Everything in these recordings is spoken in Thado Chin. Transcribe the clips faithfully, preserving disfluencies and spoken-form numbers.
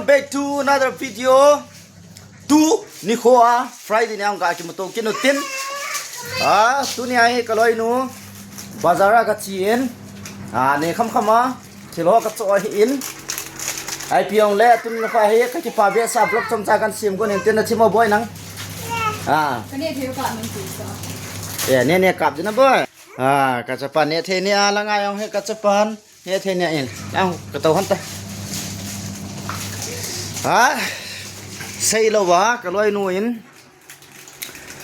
Back to another video. Tu nikho a Friday ni ang ka kimuto kinutin. Ah, tuni ahi kaloinu bazar a kachi in. Ah, ne kham kham a thil ho kacho ahi in. Ai piong le tuni nikho ahi kakipa behseh a vlog chomcha kan sem gon in tin na thimo boi nang. Ah. Ka ne thei ka min tu sa. Eh, ne ne kap dina boi. Ah, kachapa ne thei ni a la ngai ong he kachapan. He thei nia in. Ang ka tau han ta. Ha? Sei lou va, kaloinu in.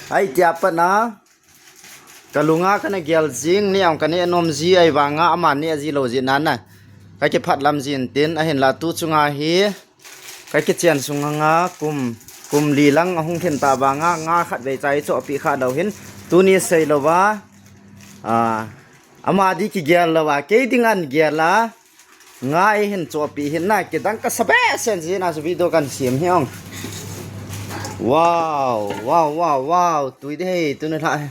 Ai tia pa na. Kalunga kana gel jing ni ang kana nom ji ai vanga ama ne ji lou ji na na. Ka kiphat lam jin tin ahin la tu chunga hi. Ka kichen sunga nga kum, kum li lang ahung thin ta vanga nga khat vei chai cho pi kha dau hin. Tuni sei lou va. Ah, Ama di kigel lou a, kei ding an gel a. Nga eihin chopi hin na, kidang kasa behseh in, video kan sem hi ong. Wow, wow, wow, wow. Tui di hei, tuni lha hi.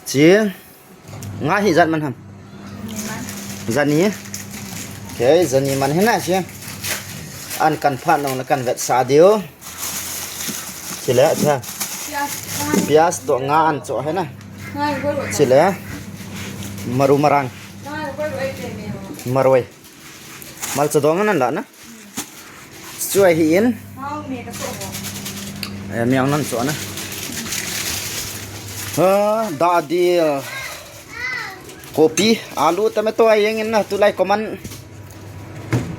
Chi. Nga hi jat man ham. Jani. Okay, jani man hi na chi. An kan phat nong na kan vetsah diu. Chile, acha. Pias toh nga an cho he na. Chile. Maru marang. Maroi. Malcha dong nan la na. Chu ahi in. Eh, miang nan cho na. Ah, da di. Kopi, alu, tomato a jeng in na, tulai common,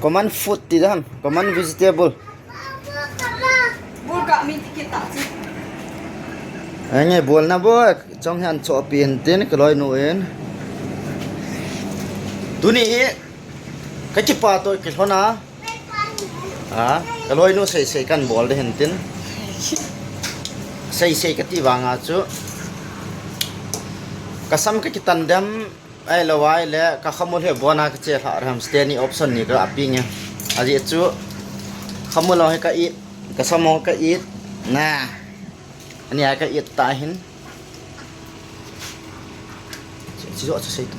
common food ti dan, common vegetable. Bul ka min ti kita si. Ai nge bol na bo, chong han cho pi hin tin, kaloinu in. Tuni hi, ka kipa toh kilhon a. Ha, kaloinu sei sei kan bol de hin tin. Sei sei kati vanga chu. Kasam ka kitan dem, ai lou ai le, ka khamul hi bona ka che lha ram steni option ni ka api nge. Aji chu, khamul lou hi ka it, kasam lou ka it, na. Ani ai ka it ta hin. Chi, chi, chi, chi, chi.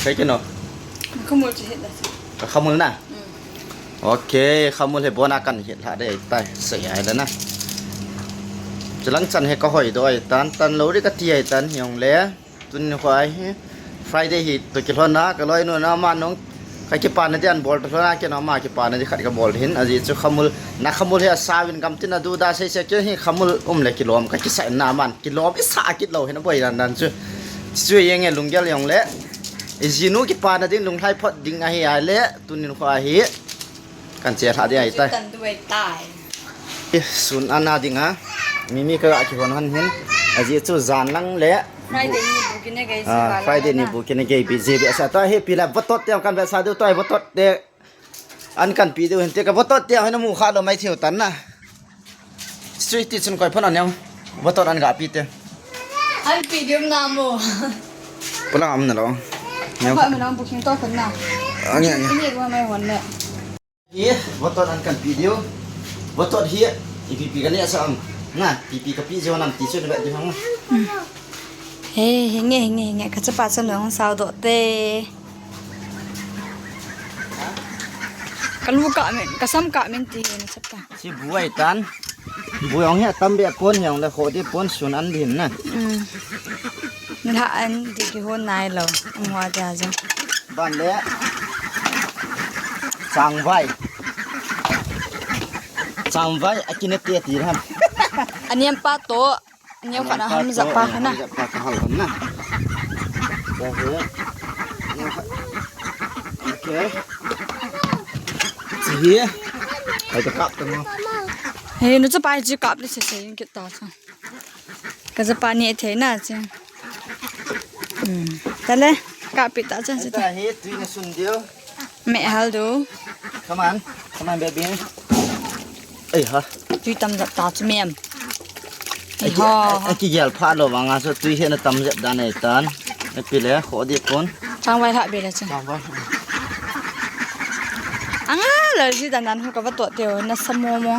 Kai ke no? Khamul chi hit da chi. Ka khamul na? Mm. Okay, khamul he bona kan hit lha de tai. Sei ai da na. Chilang chan he ka hoi do ai tan, tan lou ri ka ti ai tan hiong le. Tun ni khoi hi Friday hi to kilhon na, kaloinu na ma nong ka kipana di an bol to lhon a, kei na ma kipana di khat ka bol hin, aji chu khamul, na khamul hi asavin gam tin adu da sei sei kei hi khamul um le kilom, ka kisa na man, kilom isa kit lou hin boi dan dan chu. Chu jeng e lunggel jong le. Ijinu kipana ding lunglhai phot ding ahi ai le, tun ni khoi hi. Kan che lha di ai tai. Tan du ai tai. Eh, sun an a ding a. Mi mi ka ga kihon hon hin. Aji chu jan lang le. Friday ni bu kine gei. Ah, Friday ni bu kine gei bi je bi sa ta he pi la votot te kan be sa du toi votot te. An kan pi du hin te ka votot te hin mu kha lou mai thiu tan na. Sweet ti chun koi phone an yang. Votot an ga pi te. An pi diu na mo. Pula am na lou. Yang. Koi ma nang booking to kan na. Ang yang. Ini ko mai hon le. Hi, votot an kan pi diu. Votot hi, ipi pi kan ne sa am. Na, pi pi ka pi jo nam ti chu na ba di hang. He, hinge, hinge, hinge. Ka chapa cham nang sao do te. Ka lu ka men, ka sam ka men ti he na chapa. Chi bu ai tan. Bu jong hi atam be pon jong le kho di pon sun an din na. Mm. Min ha an di kihon nai lou. Mo a ja ja. Ban le. Changvai. Changvai a kine te ti ham. Aniam pa to. Aniam khat a ham ja pa khat na. Ja pa ka hal na. Ja he. Okay. Chi hi. Ai ka kap ta mo. He, nu chapa hi chi kap le se se in kit ta cha. Ka chapa ni thei na chi. Hmm. Ta le, kap pi ta cha chi ta. Ta hi tui na sun diu. Me hal du. Come on. Come on, baby. Ei ha. Tui tam jat ta chu mem. Ei ha. Aki gel pha lou vanga so tui hi na tam jat dan ei tan. Ei pi le kho di pon. Changvai ha be le chu. Changvai. Anga la ji dan dan ka va to teo na sa mo mo.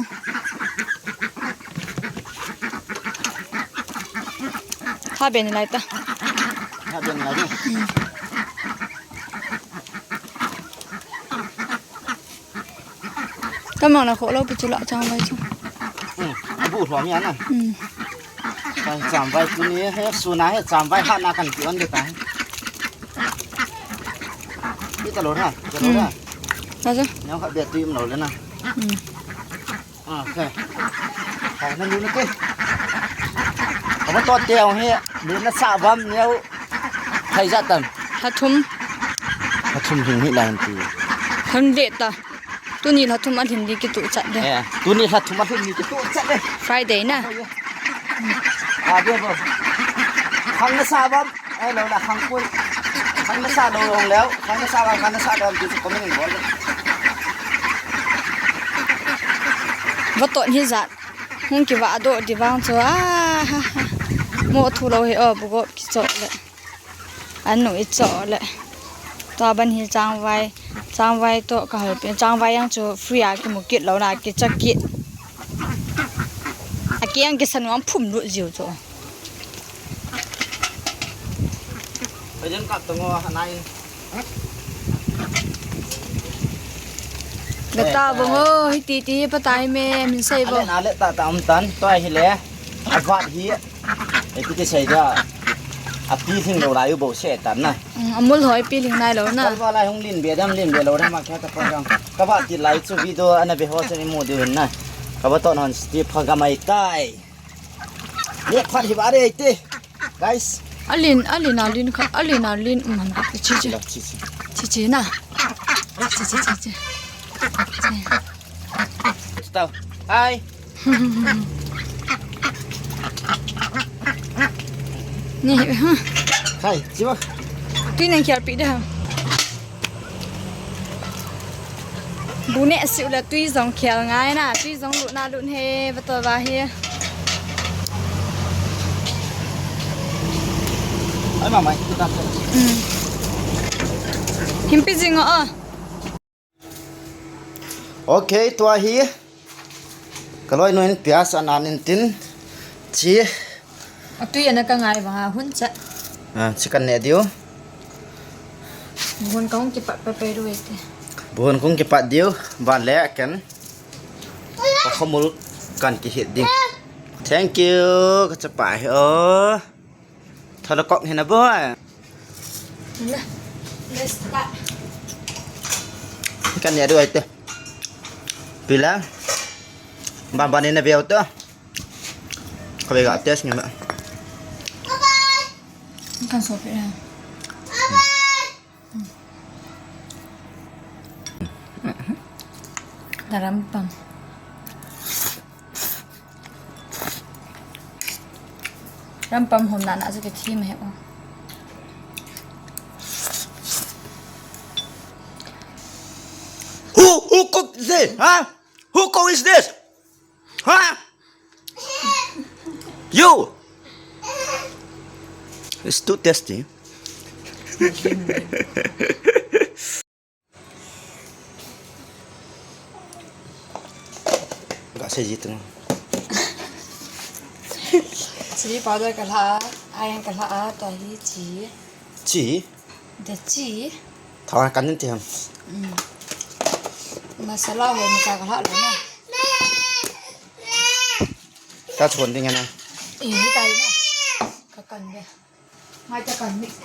Ha be ni lai ta. Ha be ni lai ta. Hmm. Kamang na kho lo pi chu la chang vai chu. Hmm, abu lhom ya na. Hmm. Kan chang vai tu ni he suna he chang vai ha na kan ki on de ta. Ni ta lo na, ta lo na. Hmm. Ta chu. Neo kha be tu im lo le na. Hmm. Okay. Hai na lu na te. Aba to te ong he, lu na sa bam neo. Hai ja tan. Lha thum. Lha thum hing hi la hin ti. Hun le ta. Tuni lha thum a lhin di kitu chat de. Eh, tuni lha thum a lhin di kitu chat de. Friday na. Ah, dia bo. Khang na sa bam. Eh, lo la khang pui. Khang na sa lo long leo. Khang na sa bam, khang na sa bam, ti comment in bol. Va to ni jat. Hung ki va do di vang chu. Ah, ha, ha. Mo thu lo he o bu go ki cho le. Anu i cho le. Tua ban hi changvai, changvai to ka hal pi, changvai yang chu free a kimu kit lo na, kicha kit. A ki yang kisan wang phum lut jiu chu. Ayan ka to ngo hanai. Beta bong o, hiti ti pa tai me, min sei bong. Ale, ale, ta, ta, um tan, to hi le. Avat hi. Eti ti sei dia. Api thing lo lai u bo se tan na. Mm, amul hoi pi ling nai lo na. Kalva lai hung lin be dam lin be lo dam ma kya ta program. Ka ba ti lai chu video ana be ho chu ni mu diu hin na. Ka ba to non sti program ai tai. Ye phat hi ba re te. Guys. Alin, alin, alin kha, alin, alin, um, han ka chi chi. Chi chi. Chi chi na. Chi chi chi chi. Stop. Hi. Ni, ha. Hi, chiwa. Tui nang khel pi da. Bu neh siu le tui jong khel ngai na, tui jong lut na lut he, va to va he. Ai ma mai, tu ta. Hmm. Him pi jing o. Okay, tua hi. Ka loinu in pias an an in tin. Chi. Atui ana ka ngai vang a hun cha. Ah, chi kan ne diu. Buhon kong kipat pa pa ru ete. Buhon kong kipat diu. Ban le ken. Ka khomul kan ki hit diu. Thank you. Ka chapa hi o. Thala kok hina boy. Hina. Let's start. Kan ya dua itu. Pila. Ban ban ina veo to. Ka ve ga test nge ma. Kan so pe. Daram pam. Ram pam hom na na chu ke thi ma he o. Who, who cooked this, huh? Who cooked this? Huh? You! It's too tasty. Ga sei ji tung. Chili powder ka la, ayan ka la, ta hi chi. Chi? Da chi. Thawan kan nin ti ham. Mm. Masala ho mi ka la lo na. Ka chon ding na. Eh, ni kai na. Ka kan de. Ngai ta kan mix.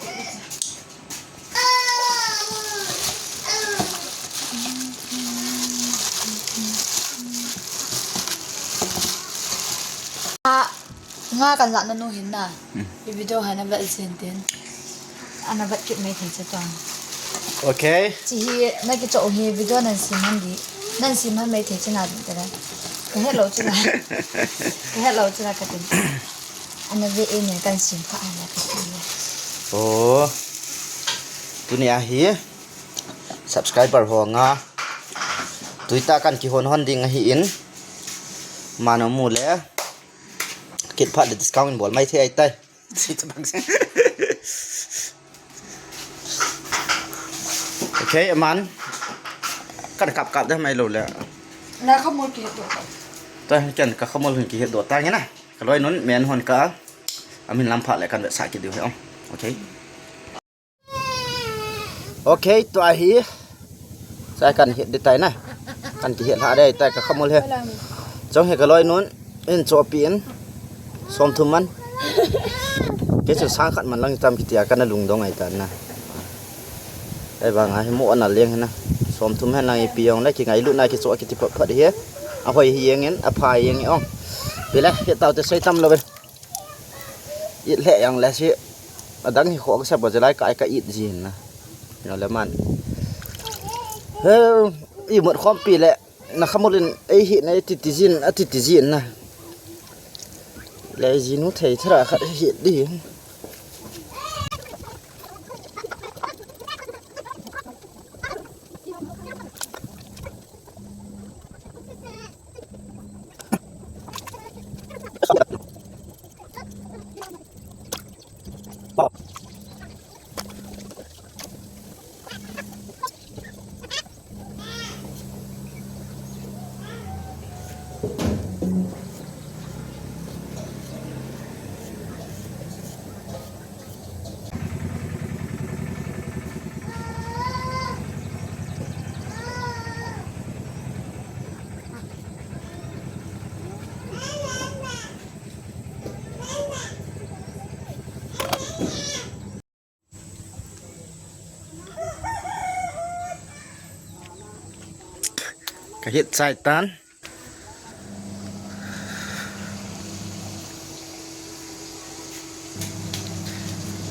Ah, nga kan la na nu hin na. Hmm. I video ha na vet sin tin. Ana vet kit mai thei cha tong. Okay. Chi hi na ki cho hi video nan sim han di. Nan sim han mai thei cha na di ta. Ka hello cha na. Ka hello cha na ka tin. Ana ve e ne kan sim kha ana ka ti. Oh. Tuni a hi subscriber ho nga. Tuita kan kihon hon ding ahi in. Mano mu le. Kit phat le discount in bol mai thei ai tai. Okay, aman. Kan kap kap da mai lo le. Na khamol ki do. Ta kan ka khamol hin ki do ta nge na. Ka loinun men hon ka. Amin lam pha le kan ve sa ki diu he. Okay. Okay, tua hi. Sa kan hit di tai na. Kan kihet lha dei tai ka khamul hi. Chong hi ka loinun in chopi in. Som thum man. Kei chu sang khat man lang tam kitia kana lungdong ai ta na. Ei vang a hi mo ana leng hi na. Som thum hen lang ipi jong le kingailut na kicho kiti phat phat hi. Ahoi hi jeng in, apha jeng in ong. Pile, hi tau te sei tam lo be. It lheh jong le si. Adang hi kho ka sep a jelai ka, ka it jin na. Yo le man. He, imut khompi le. Na khamul in, ei hih na, ei titi jin, a titi jin na. Le jinu thei thara khat hih di. Ka hit chai tan.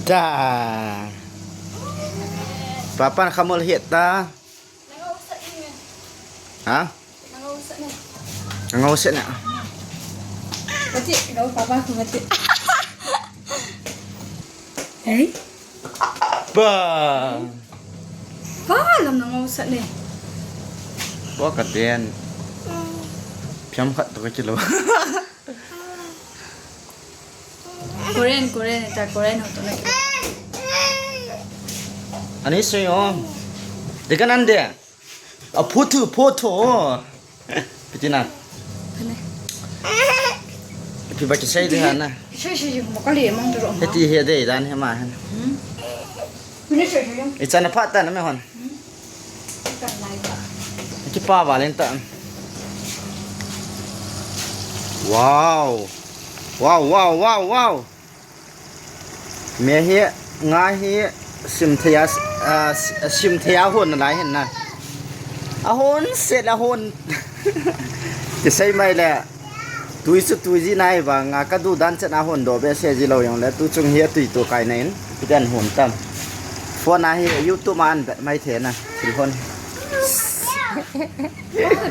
Da. Papa na khamul hit ta. Ha? Nangau set na. Kati, kau papa ko kati. Hey? Ba. Ba, lam nangau set ne. Ba ka den. Phiam khat to ka kilo. Korean, Korean, ta Korean ho to na kilo. Ani sui om. Dekan ande. A photo, photo. Piti na. Phane. Pi ba kisai de hana. Sai sai jing mo kali mang tu ro. Heti he de dan he ma han. Hmm. Pine sai sai jing. Ichana phat ta na me hon. Hmm. Kan lai ba. Ki pa ba len ta. Wow. Wow, wow, wow, wow. Me hi, nga hi, sim thei a, ah, sim thei a hon nalai hin na. A hon set a hon. Kisei mai le. Tui chu tui ji nai vang a ka du dan chen a hon do be se ji lo jong le tu chung hi a tui tu kai na in. Pi dan hon tam. Phone a hi YouTube a an bet mai the na. Thil hon.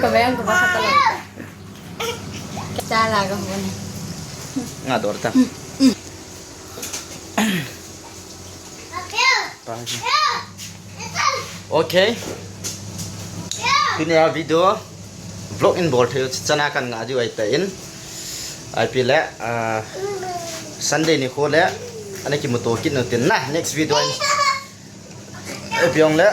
Ka veng ko ba kha ta lo. Cha la ka hon. Nga dor ta. Okay. Tuni a video vlog in bol thei u chana kan nga diu ahi tan. Ipi le, ah, Sunday nikho le ana kimuto kit u tin na next video in. Ipi jong le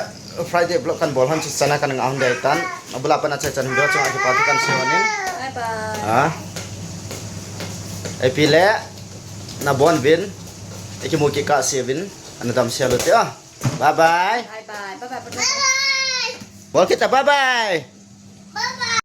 Friday vlog kan bol hon chana kan nga hon dei tan. Abul a pat a chai chan video chunga kipa thu kan sei hon in. Bye bye. Ah. Ipi le nabon uvin. Ikimu kikah se uvin. Ana damsel u te a. Bye bye. Bye bye. Bye bye. Bol kit ta, bye bye.